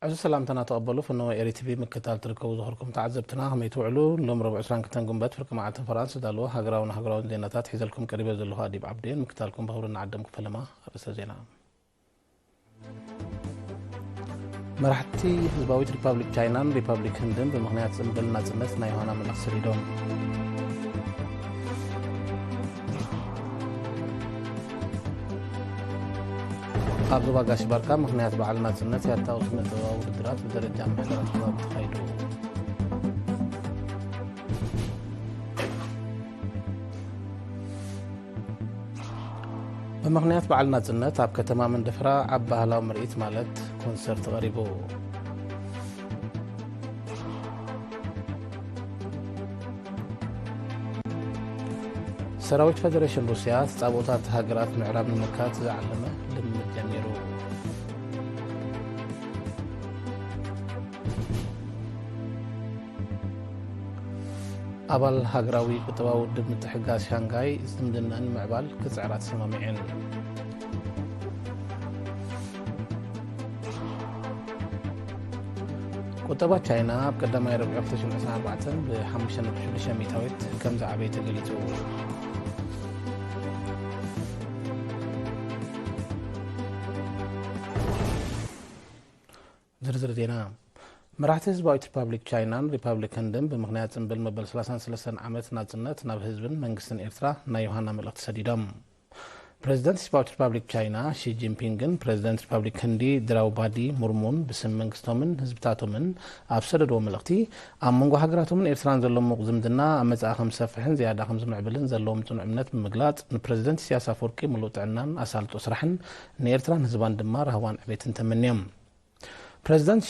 ሕዚ ሰላምታና ተቐበሉ። ፍኖ ኤሪ ቲቪ ምክታል ትርከቡ ዝኸርኩም ተዓዘብትና ከመይ ትውዕሉ? ሎም ረቡዕ ዕስራን ክልተን ጉንበት ፍርቂ መዓልቲ ፈራንስ ዳለዎ ሃገራውን ሃገራውን ዜናታት ሒዘልኩም ቀሪበ ዘለኹ ኣዲብ ዓብዴን። ምክታልኩም ብኽብሪ ንዓድም ክፈለማ። ኣርእስተ ዜና። መራሕቲ ህዝባዊት ሪፓብሊክ ቻይናን ሪፓብሊክ ህንድን ብምኽንያት ጽምብል ናጽነት ናይ ዮሃና መልእኽቲ ሰዲዶም። ኣብ ዞባ ጋሽ ባርካ ምኽንያት በዓል ናጽነት ያታዊ ስነ ጥበባዊ ውድድራት ብደረጃ ምሕደራት ከባቢ ተኻይዱ። ብምኽንያት በዓል ናጽነት ኣብ ከተማ መንደፍራ ዓቢ ባህላዊ ምርኢት ማለት ኮንሰርት ቀሪቡ። ሰራዊት ፈደሬሽን ሩስያ ተጻብኦታት ሃገራት ምዕራብ ንምምካት ዝዓለመ ልምምድ ጀሚሩ። ኣባል ሃገራዊ ቁጠባዊ ውድብ ምትሕግጋዝ ሻንጋይ ዝምድናኣን ንምዕባል ክጽዕራ ተሰማሚዐን። ቁጠባ ቻይና ኣብ ቀዳማይ ረብዒ ክልተ ሽሕን ዕስራን ኣርባዕተን ብሓሙሽተ ነጥቢ ሽዱሽተ ሚእታዊት ከም ዝዓበየ ተገሊጹ። ዝርዝር ዜና። መራሕቲ ህዝባዊት ሪፓብሊክ ቻይናን ሪፓብሊክ ህንድን ብምኽንያት ጽምብል መበል ሰላሳን ሰለስተን ዓመት ናጽነት ናብ ህዝብን መንግስትን ኤርትራ ናይ ዮሃና መልእኽቲ ሰዲዶም። ፕረዚደንት ህዝባዊት ሪፓብሊክ ቻይና ሺ ጂንፒንግን ፕረዚደንት ሪፓብሊክ ህንዲ ድራውባዲ ሙርሙን ብስም መንግስቶምን ህዝብታቶምን ኣብ ሰደድዎ መልእኽቲ፣ ኣብ መንጎ ሃገራቶምን ኤርትራን ዘሎ ምዉቕ ዝምድና ኣብ መጻኢ ከም ዝሰፍሕን ዝያዳ ከም ዝምዕብልን ዘለዎም ጽኑዕ እምነት ብምግላጽ፣ ንፕረዚደንት ኢሳያስ ኣፈወርቂ ምሉእ ጥዕናን ኣሳልጦ ስራሕን ንኤርትራን ህዝባን ድማ ራህዋን ዕቤትን ተመንዮም። ፕረዚደንት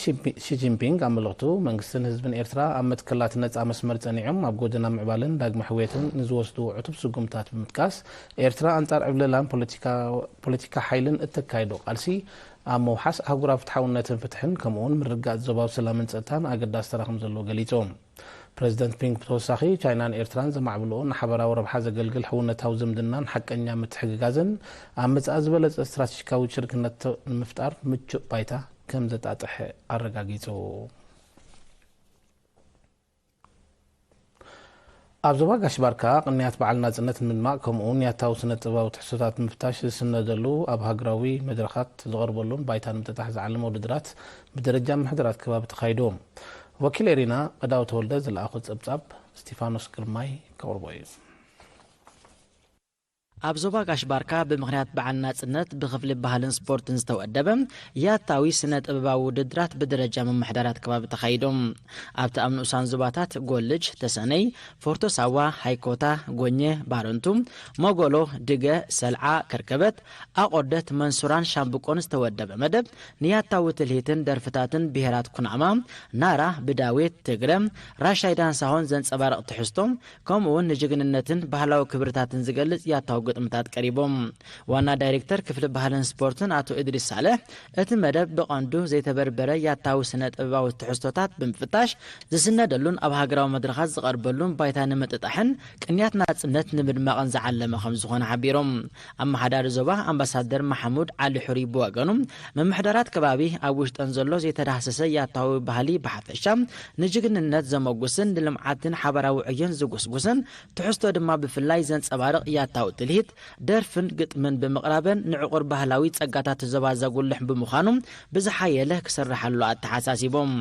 ሺ ጂንፒንግ ኣብ መልእኽቱ፣ መንግስትን ህዝብን ኤርትራ ኣብ መትከላት ነጻ መስመር ጸኒዖም ኣብ ጎደና ምዕባለን ዳግመ ሕውየትን ንዝወስድዎ ዕቱብ ስጉምታት ብምጥቃስ፣ ኤርትራ ኣንጻር ዕብለላን ፖለቲካ ሓይልን እተካይዶ ቃልሲ ኣብ ምውሓስ ኣህጉራዊ ፍትሓውነትን ፍትሕን ከምኡ'ውን ምርግጋጽ ዞባዊ ሰላምን ጸጥታን ኣገዳሲ ተራ ከም ዘለዎ ገሊጹ። ፕረዚደንት ፒንግ ብተወሳኺ፣ ቻይናን ኤርትራን ዘማዕብልኦ ንሓበራዊ ረብሓ ዘገልግል ሕውነታዊ ዝምድናን ሓቀኛ ምትሕግጋዝን ኣብ መጻኢ ዝበለጸ ስትራቴጂካዊ ሽርክነት ንምፍጣር ምቹእ ባይታ ከም ዘጣጥሕ ኣረጋጊጹ። ኣብ ዞባ ጋሽ ባርካ ቅንያት በዓል ናጽነት ንምድማቕ ከምኡ'ውን ያታዊ ስነ ጥበባዊ ትሕዝቶታት ንምፍታሽ ዝስነደሉ ኣብ ሃገራዊ መድረኻት ዝቐርበሉን ባይታ ንምጥጣሕ ዝዓለመ ውድድራት ብደረጃ ምሕደራት ከባቢ ተኻይዱ። ወኪል ኤሪና ቀዳው ተወልደ ዝለኣኾ ጸብጻብ እስቲፋኖስ ግርማይ ከቕርቦ እዩ። ኣብ ዞባ ጋሽ ባርካ ብምኽንያት በዓል ናጽነት ብክፍሊ ባህልን ስፖርትን ዝተወደበ ያታዊ ስነ ጥበባዊ ውድድራት ብደረጃ ምምሕዳራት ከባቢ ተኻይዶም። ኣብቲ ኣብ ንኡሳን ዞባታት ጎልጅ፣ ተሰነይ፣ ፎርቶ ሳዋ፣ ሃይኮታ፣ ጎኘ፣ ባረንቱ፣ ሞጎሎ፣ ድገ፣ ሰልዓ፣ ከርከበት፣ ኣቆደት፣ መንሱራን ሻምብቆን ዝተወደበ መደብ ንያታዊ ትልሂትን ደርፍታትን ብሄራት ኩናማ፣ ናራ፣ ብዳዌት፣ ትግረ፣ ራሻይዳን ሳሆን ዘንጸባርቕ ትሕዝቶ፣ ከምኡ'ውን ንጅግንነትን ባህላዊ ክብርታትን ዝገልጽ ያታዊ ግጥምታት ቀሪቦም። ዋና ዳይሬክተር ክፍሊ ባህልን ስፖርትን ኣቶ እድሪስ ሳልሕ፣ እቲ መደብ ብቐንዱ ዘይተበርበረ ያታዊ ስነ ጥበባዊ ትሕዝቶታት ብምፍታሽ ዝስነደሉን ኣብ ሃገራዊ መድረኻት ዝቐርበሉን ባይታ ንምጥጣሕን ቅንያት ናጽነት ንምድማቕን ዝዓለመ ከም ዝኾነ ሓቢሮም። ኣመሓዳሪ ዞባ ኣምባሳደር ማሕሙድ ዓሊ ሑሪ ብወገኑ፣ ምምሕዳራት ከባቢ ኣብ ውሽጠን ዘሎ ዘይተዳህሰሰ ያታዊ ባህሊ ብሓፈሻ ንጅግንነት ዘመጉስን ንልምዓትን ሓባራዊ ዕዮን ዝጉስጉስን ትሕዝቶ ድማ ብፍላይ ዘንጸባርቕ ያታዊ ትልሂት፣ ደርፍን ግጥምን ብምቕራበን ንዕቑር ባህላዊ ጸጋታት ዞባ ዘጉልሕ ብምዃኑ ብዝሓየለ ክስርሓሉ ኣተሓሳሲቦም።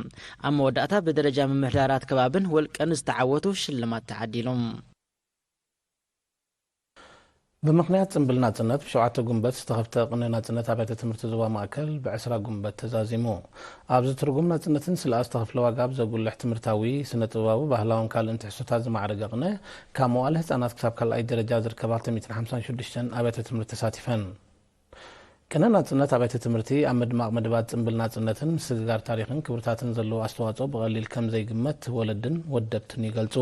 ኣብ መወዳእታ ብደረጃ ምምሕዳራት ከባብን ውልቀን ዝተዓወቱ ሽልማት ተዓዲሎም። ብምኽንያት ጽምብል ናጽነት ብሸውዓተ ጉንበት ዝተኸፍተ ቅነ ናጽነት ኣብያተ ትምህርቲ ዞባ ማእከል ብዕስራ ጉንበት ተዛዚሙ። ኣብዚ ትርጉም ናጽነትን ስልኣ ዝተኸፍለ ዋጋ ብዘጉልሕ ትምህርታዊ፣ ስነ ጥበባዊ፣ ባህላውን ካልእን ትሕዝቶታት ዝማዕረገ ቅነ ካብ መዋእለ ህጻናት ክሳብ ካልኣይ ደረጃ ዝርከባ ክልተ ሚእትን ሓምሳን ሽዱሽተን ኣብያተ ትምህርቲ ተሳቲፈን። ቅነ ናጽነት ኣብያተ ትምህርቲ ኣብ ምድማቕ መደባት ጽምብል ናጽነትን ምስግጋር ታሪኽን ክብርታትን ዘለዎ ኣስተዋጽኦ ብቐሊል ከም ዘይግመት ወለድን ወደብትን ይገልጹ።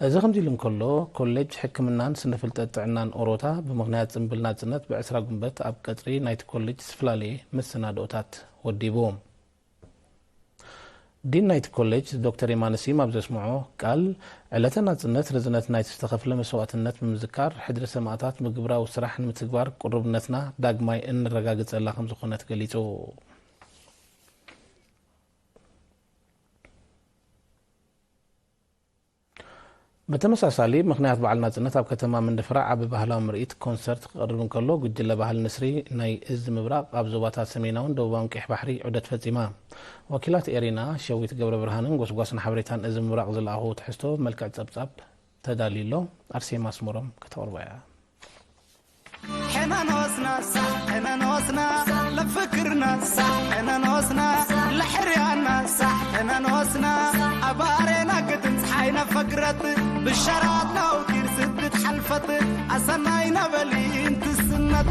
እዚ ከምዚ ኢሉ እንከሎ፣ ኮሌጅ ሕክምናን ስነ ፍልጠት ጥዕናን ኦሮታ ብምኽንያት ጽምብል ናጽነት ብዕስራ ጉንበት ኣብ ቀጽሪ ናይቲ ኮሌጅ ዝተፈላለየ መሰናድኦታት ወዲቡ። ዲን ናይቲ ኮሌጅ ዶክተር የማነ ስዩም ኣብ ዘስምዖ ቃል፣ ዕለተ ናጽነት ርዝነት ናይቲ ዝተኸፍለ መስዋእትነት ብምዝካር፣ ሕድሪ ሰማእታት ብግብራዊ ስራሕ ንምትግባር ቅሩብነትና ዳግማይ እነረጋግጸላ ከም ዝኾነት ገሊጹ። ብተመሳሳሊ፣ ምኽንያት በዓል ናጽነት ኣብ ከተማ መንደፈራ ዓቢ ባህላዊ ምርኢት ኮንሰርት ክቐርብ እንከሎ፣ ጉጅለ ባህሊ ንስሪ ናይ እዝ ምብራቕ ኣብ ዞባታት ሰሜናውን ደቡባውን ቀይሕ ባሕሪ ዑደት ፈጺማ። ወኪላት ኤሪና ሸዊት ገብረ ብርሃንን ጎስጓስን ሓበሬታን እዝ ምብራቕ ዝለኣኽዎ ትሕዝቶ መልክዕ ጸብጻብ ተዳልዩ ኣሎ። ኣርሴማ ኣስመሮም ከተቕርቦ እያ። ሕነኖስና ሳሕ ሕነኖስና ለፍክርና ሳሕ ሕነኖስና ለሕርያና ሳሕ ሕነኖስና ኣባሬና ግድን ፀሓይ ነፈግረት ብሸራት ናውቲር ስድት ሓልፈት ኣሰናይ ነበሊ እንትስነት።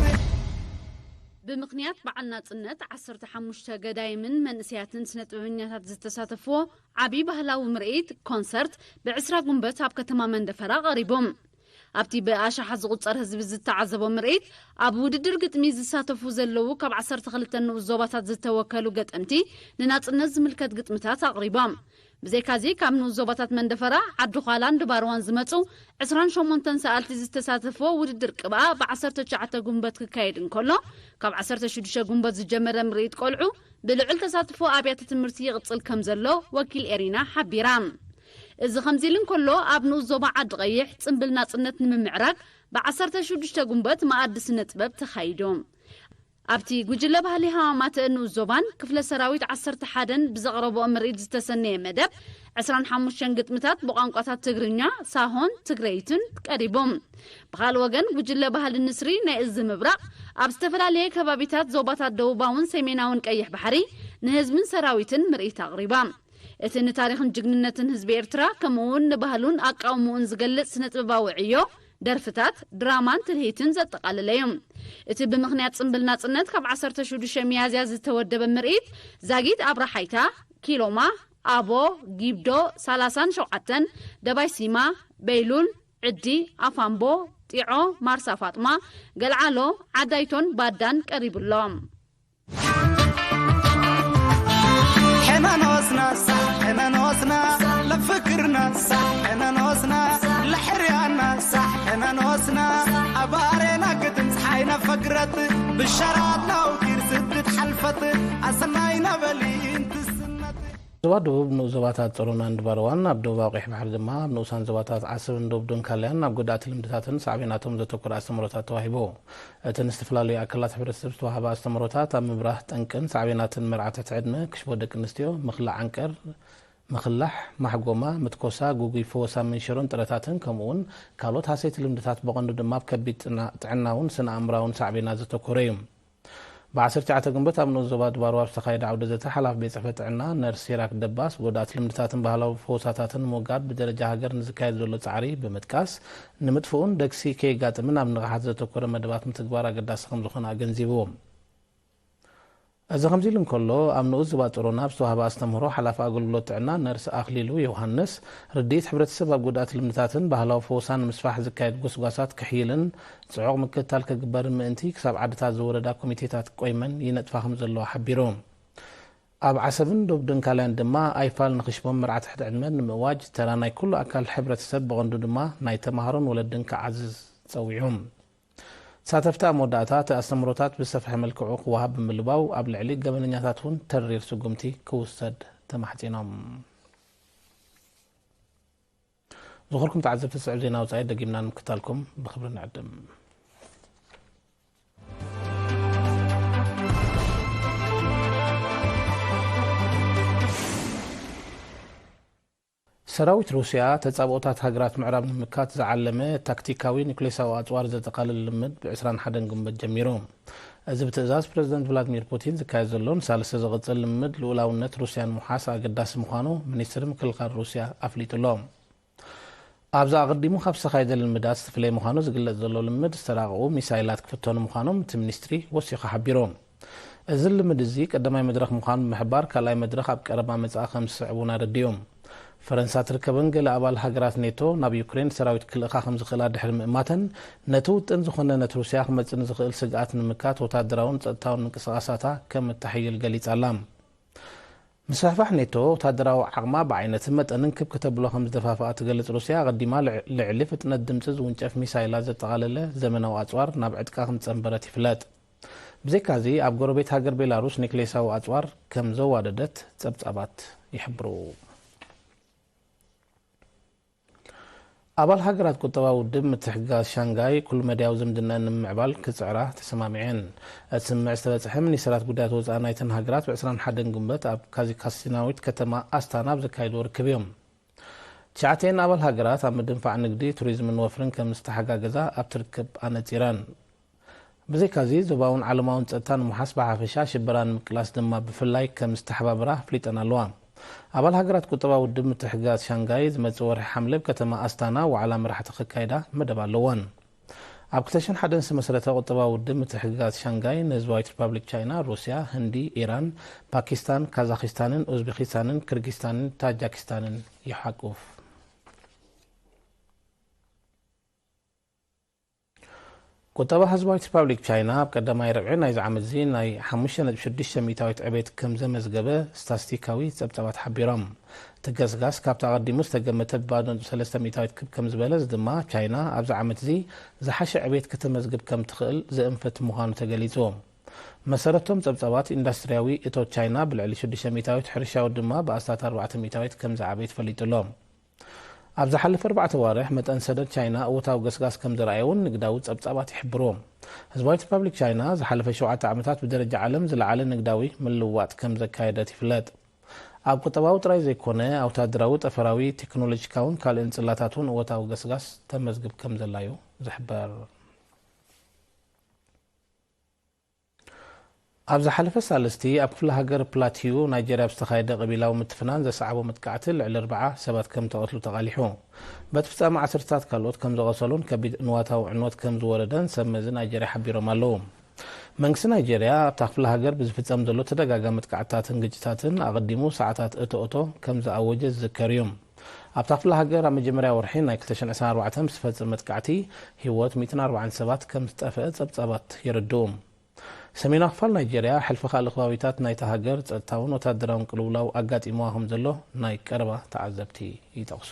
ብምኽንያት በዓል ናጽነት ዓሰርተ ሓሙሽተ ገዳይምን መንእሰያትን ስነ ጥበበኛታት ዝተሳተፍዎ ዓቢ ባህላዊ ምርኢት ኮንሰርት ብዕስራ ጉንበት ኣብ ከተማ መንደፈራ ቀሪቡ። ኣብቲ ብኣሽሓት ዝቑጸር ህዝቢ ዝተዓዘቦ ምርኢት፣ ኣብ ውድድር ግጥሚ ዝሳተፉ ዘለዉ ካብ ዓሰርተ ክልተ ንኡስ ዞባታት ዝተወከሉ ገጠምቲ ንናጽነት ዝምልከት ግጥምታት ኣቕሪቦም። ብዘይካዚ፣ ካብ ንኡስ ዞባታት መንደፈራ፣ ዓዲ ዃላን ድባርዋን ዝመጹ ዕስራን ሸሞንተን ሰኣልቲ ዝተሳተፍዎ ውድድር ቅብኣ ብ ዓሰርተ ትሽዓተ ጉንበት ክካየድ እንከሎ፣ ካብ ዓሰርተ ሽዱሽተ ጉንበት ዝጀመረ ምርኢት ቆልዑ ብልዑል ተሳትፎ ኣብያተ ትምህርቲ ይቕጽል ከም ዘሎ ወኪል ኤሪና ሓቢራ። እዚ ከምዚ ኢሉ እንከሎ፣ ኣብ ንኡስ ዞባ ዓዲ ቀይሕ ጽምብል ናጽነት ንምምዕራግ ብ ዓሰርተ ሽዱሽተ ጉንበት መኣዲ ስነ ጥበብ ተኻይዱ። ኣብቲ ጉጅለ ባህሊ ሃማማተ ንኡስ ዞባን ክፍለ ሰራዊት ዓሰርተ ሓደን ብዘቕረብኦ ምርኢት ዝተሰነየ መደብ፣ ዕስራን ሓሙሽተን ግጥምታት ብቋንቋታት ትግርኛ፣ ሳሆን ትግረይትን ቀሪቡ። ብኻልእ ወገን፣ ጉጅለ ባህሊ ንስሪ ናይ እዝ ምብራቕ ኣብ ዝተፈላለየ ከባቢታት ዞባታት ደቡባውን ሰሜናውን ቀይሕ ባሕሪ ንህዝብን ሰራዊትን ምርኢት ኣቕሪባ። እቲ ንታሪኽን ጅግንነትን ህዝቢ ኤርትራ፣ ከምኡ እውን ንባህሉን ኣቃውምኡን ዝገልጽ ስነ-ጥበባዊ ዕዮ፣ ደርፍታት፣ ድራማን ትልሂትን ዘጠቓለለ እዩ። እቲ ብምኽንያት ጽምብል ናጽነት ካብ ዓሰርተ ሽዱሽተ ሚያዝያ ዝተወደበ ምርኢት፣ ዛጊት ኣብራሓይታ፣ ኪሎማ፣ ኣቦ፣ ጊብዶ፣ ሰላሳን ሸውዓተን፣ ደባይ ሲማ፣ በይሉል፣ ዕዲ፣ ኣፋምቦ፣ ጢዖ፣ ማርሳ ፋጥማ፣ ገልዓሎ፣ ዓዳይቶን ባዳን ቀሪቡ ኣሎ። ሕነኖስና ሳሕ ሕነኖስና ለፍክርና ሳሕ ሕነኖስና ለሕርያና ሳሕ ሕነኖስና ኣባሬና ግድን ፀሓይ ነፈግረት ብሸራት ናውቲር ስድት ሓልፈት ኣሰናይ ነበሊ እንትስነት። ዞባ ደቡብ ንኡስ ዞባታት ጸሮናን ድባርዋን፣ ኣብ ደቡባዊ ቀይሕ ባሕሪ ድማ ኣብ ንኡሳን ዞባታት ዓሰብን ደቡብ ደንካልያን ኣብ ጎዳእቲ ልምድታትን ሳዕቤናቶም ዘተኮረ ኣስተምህሮታት ተዋሂቡ። እቲ ንዝተፈላለዩ ኣካላት ሕብረተሰብ ዝተዋህበ ኣስተምህሮታት ኣብ ምብራህ ጠንቅን ሳዕቤናትን መርዓ ትሕቲ ዕድመ፣ ክሽቦ ደቂ ኣንስትዮ፣ ምኽላዕ ዓንቀር፣ ምኽላሕ፣ ማሕጎማ፣ ምትኮሳ፣ ጉጉይ ፈወሳ መንሸሮን ጥረታትን ከምኡውን ካልኦት ሃሰይቲ ልምድታት ብቐንዱ ድማ ኣብ ከቢድ ጥና-፣ ጥዕናውን ስነ ኣእምራውን ሳዕቤናት ዘተኮረ እዩ። ብ ዓሰርተ ትሽዓተ ግንቦት ኣብ ንኡስ ዞባ ድባርዋ ኣብ ዝተኻየደ ዓውደ ዘተ ሓላፊ ቤት ጽሕፈት ጥዕና ነርስ ሲራክ ደባስ፣ ጎዳእቲ ልምድታትን ባህላዊ ፈወሳታትን ንምውጋድ ብደረጃ ሃገር ንዝካየድ ዘሎ ጻዕሪ ብምጥቃስ፣ ንምጥፍኡን ደግሲ ከየጋጥምን ኣብ ንቕሓት ዘተኮረ መደባት ምትግባር ኣገዳሲ ከም ዝኾነ ኣገንዚቡ። እዚ ከምዚ ኢሉ እንከሎ፣ ኣብ ንኡስ ዞባ ጸሮና ኣብ ዝተዋህበ ኣስተምህሮ ሓላፊ ኣገልግሎት ጥዕና ነርስ ኣኽሊሉ ዮሃንስ፣ ርድኢት ሕብረተሰብ ኣብ ጎዳእቲ ልምድታትን ባህላዊ ፈወሳን ንምስፋሕ ዝካየድ ጎስጓሳት ክሕይልን ጽዑቕ ምክትታል ክግበርን ምእንቲ ክሳብ ዓድታት ዝወረዳ ኮሚቴታት ቆይመን ይነጥፋ ከም ዘለዋ ሓቢሩ። ኣብ ዓሰብን ዶብ ደንካልያን ድማ ኣይፋል ንኽሽቦን መርዓ ትሕቲ ዕድመን ንምእዋጅ ተራ ናይ ኩሉ ኣካል ሕብረተሰብ ብቐንዱ ድማ ናይ ተማሃሮን ወለድን ክዓዝዝ ጸዊዑ። ተሳተፍቲ ኣብ መወዳእታ እቲ ኣስተምህሮታት ብዝሰፍሐ መልክዑ ክወሃብ ብምልባው ኣብ ልዕሊ ገበነኛታት እውን ተሪር ስጉምቲ ክውሰድ ተማሕጺኖም። ዝኾርኩም ተዓዘብቲ ስዕብ ዜና ወጻኢ ደጊምና ንምክታልኩም ብኽብሪ ንዕድም። ሰራዊት ሩስያ ተጻብኦታት ሃገራት ምዕራብ ንምምካት ዝዓለመ ታክቲካዊ ኒኩሌሳዊ ኣጽዋር ዘጠቓልል ልምድ ብ ዕስራን ሓደን ግንቦት ጀሚሩ። እዚ ብትእዛዝ ፕረዚደንት ቭላድሚር ፑቲን ዝካየድ ዘሎ ንሳልስቲ ዝቕጽል ልምድ ልኡላውነት ሩስያን ምውሓስ ኣገዳሲ ምዃኑ ሚኒስትሪ ምክልኻል ሩስያ ኣፍሊጡ ኣሎ። ኣብዚ ኣቐዲሙ ካብ ዝተኻየደ ልምዳት ዝተፍለየ ምዃኑ ዝግለጽ ዘሎ ልምድ ዝተራቐቑ ሚሳይላት ክፍተኑ ምዃኖም እቲ ሚኒስትሪ ወሲኹ ሓቢሩ። እዚ ልምድ እዚ ቀዳማይ መድረኽ ምዃኑ ብምሕባር፣ ካልኣይ መድረኽ ኣብ ቀረባ መጻኢ ከም ዝስዕብ እውን ኣረዲኡ። ፈረንሳ ትርከበን ገለ ኣባል ሃገራት ኔቶ ናብ ዩክሬን ሰራዊት ክልእኻ ከም ዝኽእላ ድሕሪ ምእማተን፣ ነቲ ውጥን ዝኾነነት ሩስያ ክመጽእ ንዝኽእል ስግኣት ንምምካት ወታደራውን ጸጥታውን ምንቅስቓሳታ ከም እተሐይል ገሊጻ ኣላ። ምስፍሕፋሕ ኔቶ፣ ወታደራዊ ዓቕማ ብዓይነትን መጠንን ክብ ከተብሎ ከም ዝደፋፍኣ ትገልጽ ሩስያ፣ ኣቐዲማ ልዕ-፣ ልዕሊ ፍጥነት ድምጺ ዝውንጨፍ ሚሳይላት ዘጠቓለለ ዘመናዊ ኣጽዋር ናብ ዕጥቃ ከም ዝጸንበረት ይፍለጥ። ብዘይካዚ፣ ኣብ ጎረቤት ሃገር ቤላሩስ ኒክሌሳዊ ኣጽዋር ከም ዘዋደደት ጸብጻባት ይሕብሩ። ኣባል ሃገራት ቁጠባዊ ውድብ ምትሕግጋዝ ሻንጋይ ኩሉ መዳያዊ ዝምድናኣን ንምምዕባል ክጽዕራ ተሰማሚዐን። እቲ ስምምዕ ዝተበጽሐ ሚኒስተራት ጉዳያት ወጻኢ ናይተን ሃገራት ብ ዕስራን ሓደን ግንቦት ኣብ ካዚካስታናዊት ከተማ ኣስታና ኣብ ዘካየድዎ ርክብ እዮም። ትሽዓተን ኣባል ሃገራት ኣብ ምድንፋዕ ንግዲ፣ ቱሪዝምን ወፍርን ከም ዝተሓጋገዛ ኣብቲ ርክብ ኣነጺረን። ብዘይካዚ፣ ዞባውን ዓለማውን ጸጥታ ንምውሓስ ብሓፈሻ፣ ሽበራ ንምቅላስ ድማ ብፍላይ ከም ዝተሓባበራ ኣፍሊጠን ኣለዋ። ኣባል ሃገራት ቁጠባዊ ውድብ ምትሕግጋዝ ሻንጋይ ዝመጽእ ወርሒ ሓምለ ኣብ ከተማ ኣስታና ዋዕላ መራሕቲ ከካይዳ መደብ ኣለወን። ኣብ ክልተ ሽሕን ሓደን ዝተመስረተ ቁጠባዊ ውድብ ምትሕግጋዝ ሻንጋይ ንህዝባዊት ሪፓብሊክ ቻይና፣ ሩስያ፣ ህንዲ፣ ኢራን፣ ፓኪስታን፣ ካዛኺስታንን ኡዝቤኪስታንን ክርጊስታንን ታጃኪስታንን ይሓቁፍ። ቁጠባ ህዝባዊት ሪፓብሊክ ቻይና ኣብ ቀዳማይ ርብዒ ናይዚ ዓመት እዚ ናይ ሓሙሽተ ነጥቢ ሽዱሽተ ሚእታዊት ዕቤት ከም ዘመዝገበ ስታስቲካዊ ጸብጻባት ሓቢሮም። እቲ ገስጋስ ካብቲ ኣቐዲሙ ዝተገመተ ብባዶ ነጥቢ ሰለስተ ሚእታዊት ክብ ከም ዝበለ፣ እዚ ድማ ቻይና ኣብዚ ዓመት እዚ ዝሓሸ ዕቤት ከተመዝግብ ከም ትኽእል ዘእንፍት ምዃኑ ተገሊጹ። መሰረቶም ጸብጻባት ኢንዱስትሪያዊ እቶት ቻይና ብልዕሊ ሽዱሽተ ሚእታዊት፣ ሕርሻዊ ድማ ብኣስታት ኣርባዕተ ሚእታዊት ከም ዝዓበየ ተፈሊጡ ኣሎ። ኣብ ዝሓለፈ ኣርባዕተ ኣዋርሕ መጠን ሰደድ ቻይና እወታዊ ገስጋስ ከም ዘርኣየ እውን ንግዳዊ ጸብጻባት ይሕብሩ። ህዝባዊት ሪፓብሊክ ቻይና ዝሓለፈ ሸውዓተ ዓመታት ብደረጃ ዓለም ዝለዓለ ንግዳዊ ምልውዋጥ ከም ዘካየደት ይፍለጥ። ኣብ ቁጠባዊ ጥራይ ዘይኮነ፣ ኣብ ወታደራዊ፣ ጠፈራዊ፣ ቴክኖሎጂካውን ካልእን ጽላታት እውን እወታዊ ገስጋስ ተመዝግብ ከም ዘላ እዩ ዝሕበር። ኣብ ዝሓለፈ ሳልስቲ ኣብ ክፍለ ሃገር ፕላቲዩ ናይጀርያ ኣብ ዝተኻየደ ቀቢላዊ ምትፍናን ዘስዓቦ መጥቃዕቲ ልዕሊ ኣርብዓ ሰባት ከም ተቐትሉ ተቓሊሑ። በቲ ፍጻመ ዓሰርተታት ካልኦት ከም ዝቐሰሉን ከቢድ ንዋታዊ ዕንወት ከም ዝወረደን ሰብ መዚ ናይጀርያ ሓቢሮም ኣለዉ። መንግስቲ ናይጀርያ ኣብታ ክፍለ ሃገር ብዝፍጸም ዘሎ ተደጋጋሚ መጥቃዕትታትን ግጭታትን ኣቐዲሙ ሰዓታት እቶ እቶ ከም ዝኣወጀ ዝዝከር እዩ። ኣብታ ክፍለ ሃገር ኣብ መጀመርያ ወርሒ ናይ ክልተ ሽሕን ዕስራን ኣርባዕተን ብዝተፈጸመ መጥቃዕቲ ህይወት ሚእትን ኣርባዓን ሰባት ከም ዝጠፍአ ጸብጻባት የረድኡ። ሰሜናዊ ክፋል ናይጀርያ፣ ሕልፊ ካልእ ከባቢታት ናይታ ሃገር ጸጥታውን ወታደራውን ቅልውላው ኣጋጢምዋ ከም ዘሎ ናይ ቀረባ ተዓዘብቲ ይጠቕሱ።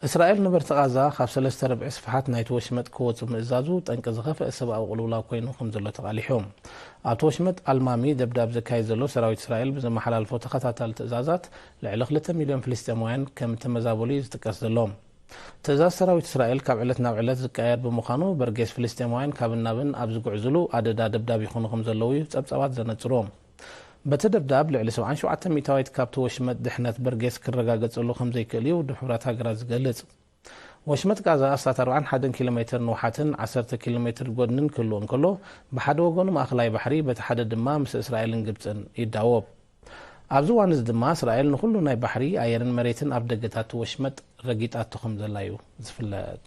እስራኤል ነበርቲ ቓዛ ካብ ሰለስተ ርብዒ ስፍሓት ናይቲ ወሽመጥ ክወጹ ምእዛዙ ጠንቂ ዝኸፍአ ሰብኣዊ ቅልውላው ኮይኑ ከም ዘሎ ተቓሊሑ። ኣብቲ ወሽመጥ ኣልማሚ ደብዳብ ዘካይድ ዘሎ ሰራዊት እስራኤል ብዘመሓላልፎ ተኸታታሊ ትእዛዛት፣ ልዕሊ ክልተ ሚልዮን ፍልስጤማውያን ከም እተመዛበሉ እዩ ዝጥቀስ ዘሎ። ትእዛዝ ሰራዊት እስራኤል ካብ ዕለት ናብ ዕለት ዝቀያየር ብምዃኑ፣ በርጌስ ፍልስጤማውያን ካብን ናብን ኣብ ዝጉዕዝሉ ኣደዳ ደብዳብ ይኾኑ ከም ዘለዉ እዩ ጸብጻባት ዘነጽሩ። በቲ ደብዳብ፣ ልዕሊ ሰብዓን ሸውዓተን ሚእታዊት ካብቲ ወሽመጥ ድሕነት በርጌስ ክረጋገጸሉ ከም ዘይክእል እዩ ውድብ ሕቡራት ሃገራት ዝገልጽ። ወሽመጥ ጋዛ ኣስታት ኣርባዓን ሓደን ኪሎ ሜትር ንውሓትን ዓሰርተ ኪሎ ሜትር ጎድንን ክህልዎ እንከሎ፣ ብሓደ ወገኑ ማእከላይ ባሕሪ፣ በቲ ሓደ ድማ ምስ እስራኤልን ግብጽን ይዳወብ። ኣብዚ እዋን እዚ ድማ እስራኤል ንኹሉ ናይ ባሕሪ፣ ኣየርን መሬትን ኣብ ደገታት ወሽመጥ ረጊጣቶ ከም ዘላ እዩ ዝፍለጥ።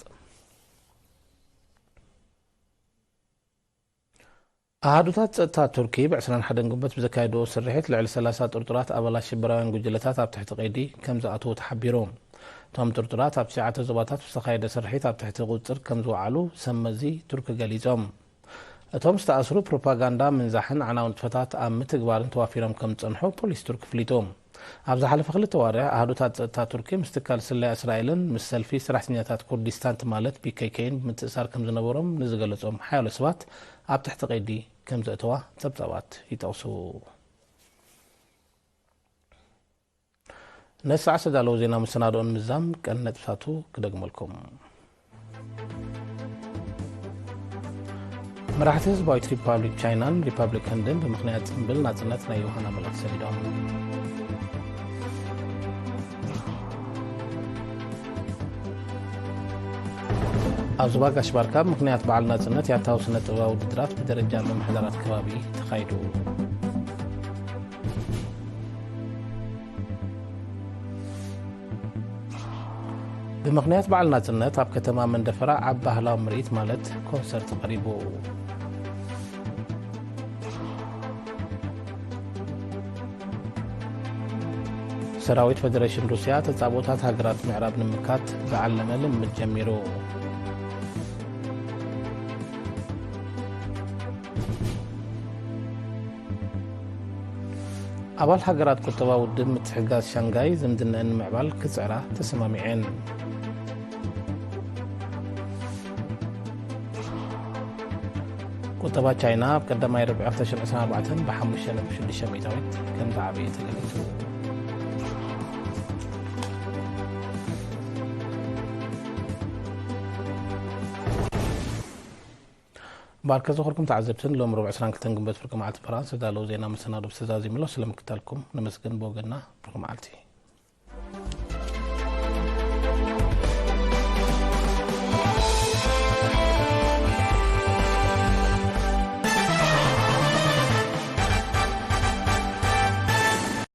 ኣሃዱታት ጸጥታ ቱርኪ ብ ዕስራን ሓደን ግንቦት ብዘካየድዎ ስርሒት ልዕሊ ሰላሳ ጥርጡራት ኣባላት ሽበራውያን ጉጅለታት ኣብ ትሕቲ ቀይዲ ከም ዝኣተዉ ተሓቢሩ። እቶም ጥርጡራት ኣብ ትሽዓተ ዞባታት ብዝተኻየደ ስርሒት ኣብ ትሕቲ ቁጽጽር ከም ዝወዓሉ ሰብ መዚ ቱርኪ ገሊጾም። እቶም ዝተኣስሩ ፕሮፓጋንዳ ምንዛሕን ኣዕናዊ ንጥፈታት ኣብ ምትግባርን ተዋፊሮም ከም ዝጸንሑ ፖሊስ ቱርኪ ኣፍሊጡ። ኣብ ዝሓለፈ ክልተ ኣዋርሕ ኣሃዱታት ጸጥታ ቱርኪ ምስ ትካል ስለያ እስራኤልን ምስ ሰልፊ ሰራሕተኛታት ኩርዲስታን ትማለት ፒ ኬ ኬን ብምትእሳር ከም ዝነበሮም ንዝገለጾም ሓያሎ ሰባት ኣብ ትሕቲ ቀይዲ ከም ዘእተዋ ጸብጻባት ይጠቕሱ። ነዚ ሰዓት ዝተዳለዉ ዜና መሰናድኦን ምዛም ቀንዲ ነጥብታቱ ክደግመልኩም። መራሕቲ ህዝባዊት ሪፓብሊክ ቻይናን ሪፓብሊክ ህንድን ብምኽንያት ጽምብል ናጽነት ናይ ዮሃና መልእኽቲ ሰዲዶም። ኣብ ዞባ ጋሽ ባርካ ብምኽንያት በዓል ናጽነት ያታዊ ስነ ጥበባዊ ውድድራት ብደረጃ ምምሕዳራት ከባቢ ተኻይዱ። ብምኽንያት በዓል ናጽነት ኣብ ከተማ መንደፈራ ዓቢ ባህላዊ ምርኢት ማለት ኮንሰርት ቀሪቡ። ሰራዊት ፈደሬሽን ሩስያ ተጻብኦታት ሃገራት ምዕራብ ንምምካት ዝዓለመ ልምምድ ጀሚሩ። ኣባል ሃገራት ቁጠባ ውድብ ምትሕግጋዝ ሻንጋይ ዝምድነአን ንምዕባል ክጽዕራ ተሰማሚዐን። ቁጠባ ቻይና ኣብ ቀዳማይ ርብዒ ክልተ ሽሕን ዕስራን ኣርባዕተን ብሓሙሽተ ነጥቢ ሽዱሽተ ሚእታዊት ከም ዝዓበየ ተገሊጹ። ባርከ ዝኸርኩም ተዓዘብትን ሎም ረቡዕ ዕስራን ክልተን ግንቦት ፍርቂ መዓልቲ በራን ዝተዳለዉ ዜና መሰናዶ ብዝተዛዚምሎ ስለምክታልኩም ነመስግን። ብወገንና ብሩኽ መዓልቲ።